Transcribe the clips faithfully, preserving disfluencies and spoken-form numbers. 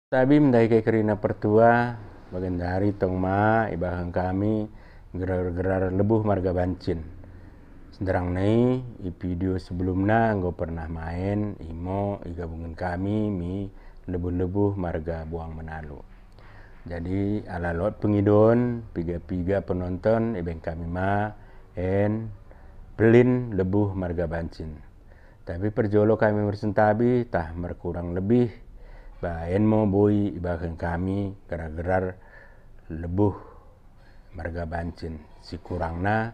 Tabi mendahi ke karina pertua, bagendari tong ma ibahan kami gerar-gerar lebuh marga Bancin. Senderrang nai i video sebelumna enggo pernah maen, imo igabungen kami mi lebuh-lebuh marga Boang Menalu. Jadi, ala lot pengidoen, piga-piga penonton, ibaing kami ma en pellin lebuh marga Bancin. Tapi perjolo kami mersentabi, tah merkurang lebih, baen mo boi ibahan kami gerar-gerar lebuh marga Bancin. Sikurangna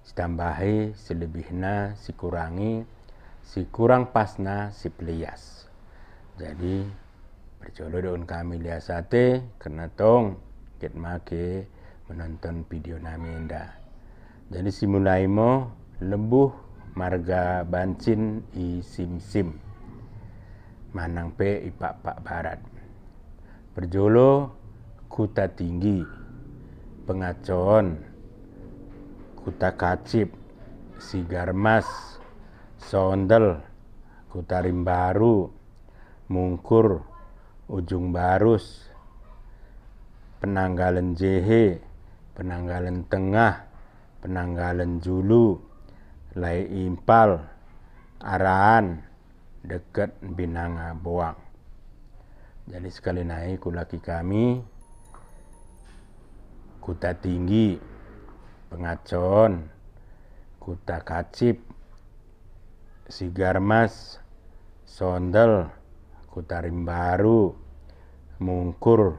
sitambahi, silebihna sikurangi, sikurang pasna sipelias. Jadi, perjolo idokken kami lias ate, kerna tong, ket ma ke menonton video nami enda. Jadi simulai mo lebuh marga Bancin i Simsim, manang pe i Pakpak Barat. Perjolo Kuta Tinggi, Pengacon, Kuta Kacip, Sigarmas, Sondel, Kuta Rimbaru, Mungkur, Ujung Barus, Penanggalen Jehe, Penanggalen Tengah, Penanggalen Julu, Lae Impal, Araan, dekket Binanga Boang. Jadi sekali nai kulaki kami, Kuta Tinggi, Pengacon, Kuta Kacip, Sigarmas, Sondel, Kuta Rimbaru, Mungkur,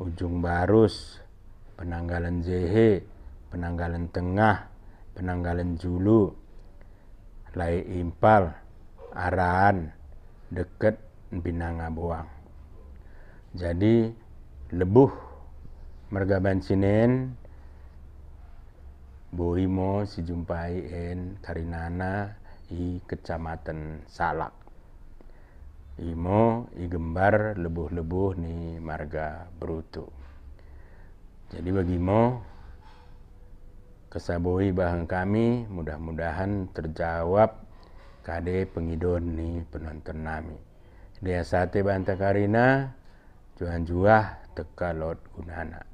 Ujung Barus, Penanggalen Jehe, Penanggalen Tengah, Penanggalen Julu, Lae Impal, Araan, dekket Binanga Boang. Jadi, lebuh marga Bancin en, boi mo sijumpai en karinana i Kecamatan Salak. Imo igembar lebuh-lebuh ni marga Brutu. Jadi bagi mo kessa boi ibahan kami, mudah-mudahan terjawab kade pengidoen ni penonton nami. Lias ate banta karina, njuah-njuah tekka lot gunana.